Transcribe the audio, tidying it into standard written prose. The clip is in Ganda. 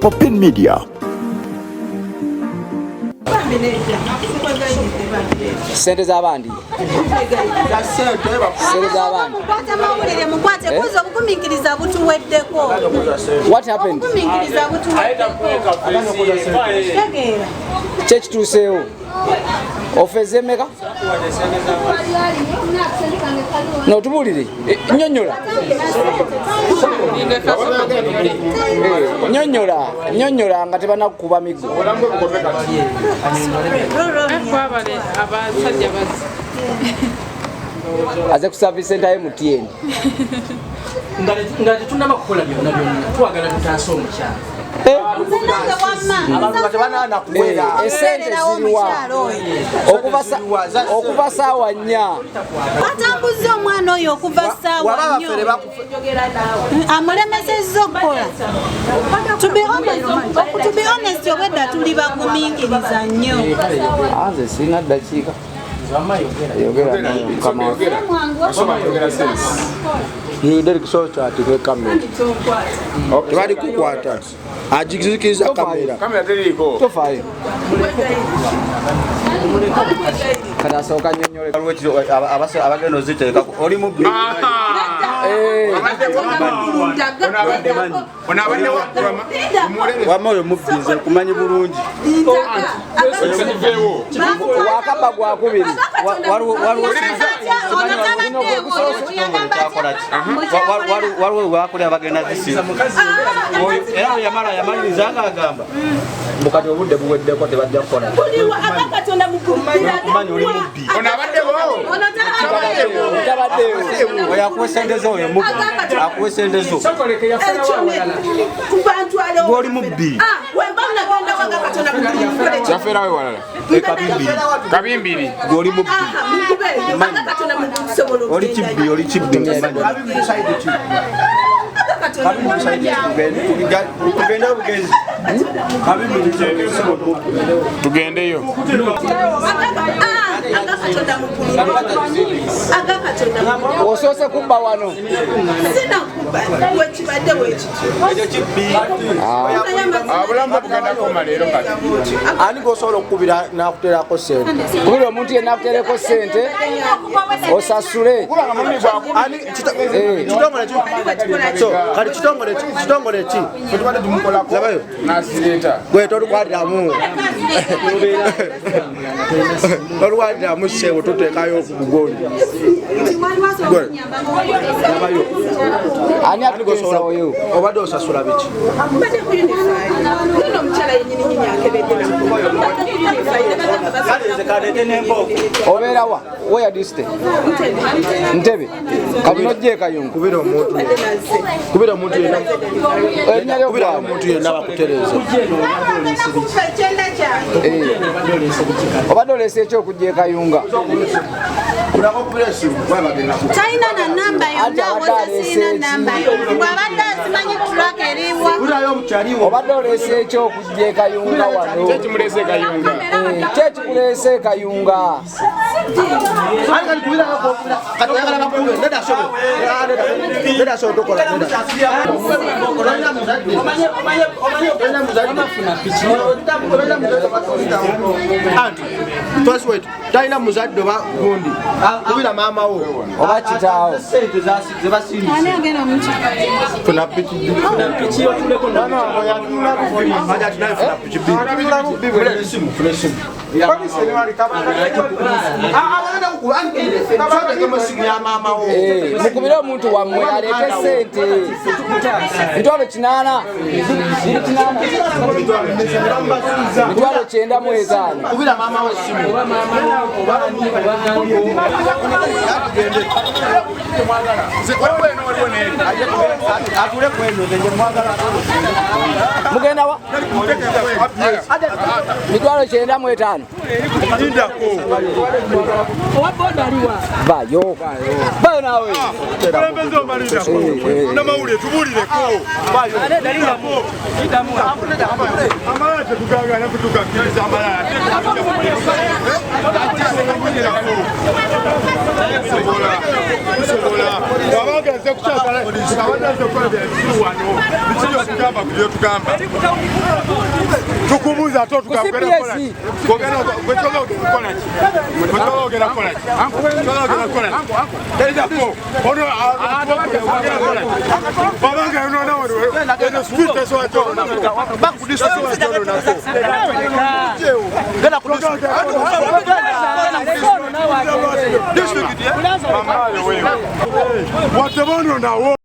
Popin Media. Sente z'abandi, sente z'abandi. Mukwate mawulire, mukwate kuza obugumiikiriza butuweddeko. What happened? Obugumiikiriza butuweddeko. Tegeera. Kyekituuseewo, ofeze emeka? Notubuulire. Nyonyola. Nyonyola, nyonyola nga tebanakukuba miggo. Kwabale abasajja bazzi. Aze ku service center MTN. Nga tetunaba kukola byonna byonna, twagala tutaase omukyala. Nze nange wamma. Abantu nga tebanaana kuwera. Esente Mbeererawo ziriwa? omukyala oyo. Okuva saawa 4. Batambuza omwana oyo okuva ssaawa Waba nnyo. bafere bakufe. Amulemesezza okukola. To be honest, obwedda tuli bagumiikiriza nnyo. Nze sirina ddakiika. Yogera naye, mukama waffe. Derek Socha atike kamera. Tebali kukwata. Agizikiriza kamera. Kamera teriiko. Tofaayo, kati asooka nyonyole. Waliwo ekiro abagenda oziteekako oli mubbi. Ono abadde Wamma oyo mubbi, nze nkumanyi bulungi. Kiveewo. Wakaba gwakubiri. Waliwo waliwo wakolera bagenda zisiba Oyo, era bwe yamala yamaliriza nga agamba mbu kati obudde buweddeko, tebajja kukola. Nkumanyi, oli mubbi. Ono abaddewo. Tabaddeyo. Oyo akuwa sente zo, oyo mubbi akuwa sente zo. Gw'oli mubbi. Yafeerawe walala. Ekabimbiri. Kabimbiri. Gw'oli mubbi, oli kibbi, oli kibbi, nkumanyi. Tugende obugenzi. Tugendeyo. Osoose kubba wano? Sinakuba, wekibadde bwekityo. Ekyo kibbi. Obulamu bugenda koma leero kati. Ani gosobola okukubira n'akuterako sente? Kubira omuntu yenna akutereko sente osasule. Kubanga mulundi gwakubiri. Ani kitongole ki? So, kati kitongole ki? Kitongole ki? Ffe tubadde tumukolako. Labayo. N'asireeta. Gwe tolukwatiramu. Tolukwatiramu ssebo, tuteekayo ku bugondi. Gwe. Labayo. Ani atuteesa oyo? Obadde osasula biki? Mbadde ku Unify nono omukyala yenyini nyini akebedde. Kale nze kaleete n'embooko. Obeerawa? Where do you stay? Ntebe. Kati nojja ekayungu? Kubira omuntu. Kubira omuntu yenna. Erinnya lyo? Kubira omuntu yenna bakutereeza. Ekyenda kyange. Obadde oleese ekyokujja ekayunga? Talina na namba Anti yonna. abadde Awoza aleese sirina eki? namba yo, bw'abadde azimanyi truck eriwa. Obadde oleese ekyokujja ekayunga wano? Kyekimuleese Kayunga. Kyekikuleese ekayunga? Ani kati kubira kati oyagala bakube? Nedda sobo. Nedda sobo, tokola nedda. Tolina muzadde. Tolina muzadde. Tolina muzadde. Anti, first wait. Talina muzadde oba gundi. Kubira maama wo. Oba kitaawo. Sente zebasindise. Ani agenda omukyala? Funa piki. Aja tunaye funa piki bbiri. Funa esimu, funa esimu. Abagenda kukuba. Sotekemu esimu ya maama wo. Mukubire omuntu wammwe aleete sente 800,000, ziri 800, 95,000. Kubira maama wo esimu. Waliwo eno, waliwo n'eri. Atule kweno, nze nje mwagala. Mugenda wa? 95,000. Vayo, vayo nawe. Kulembeze omalirako. Namawulire tubuulireko. Amalala tetugagana kutugakkiriza amalala. Tusobola. Abagenze kukyakala, abadde kukola bya bisiru wano. Biki? Tugamba ku byotugamba. Tukubuuza ate otugamba ogenda kukola ki? Ogenda kukola ki? Ogenda kukola ki? Ogenda kukola ki? Teridako. Ono ogenda kukola ki? Babanga yonoona wano eno street tesobola kyonoonako. Back ku district. Tesobola kyonoonako. Genda ku district. District, eh? Mamayo wewe. Watebononawo.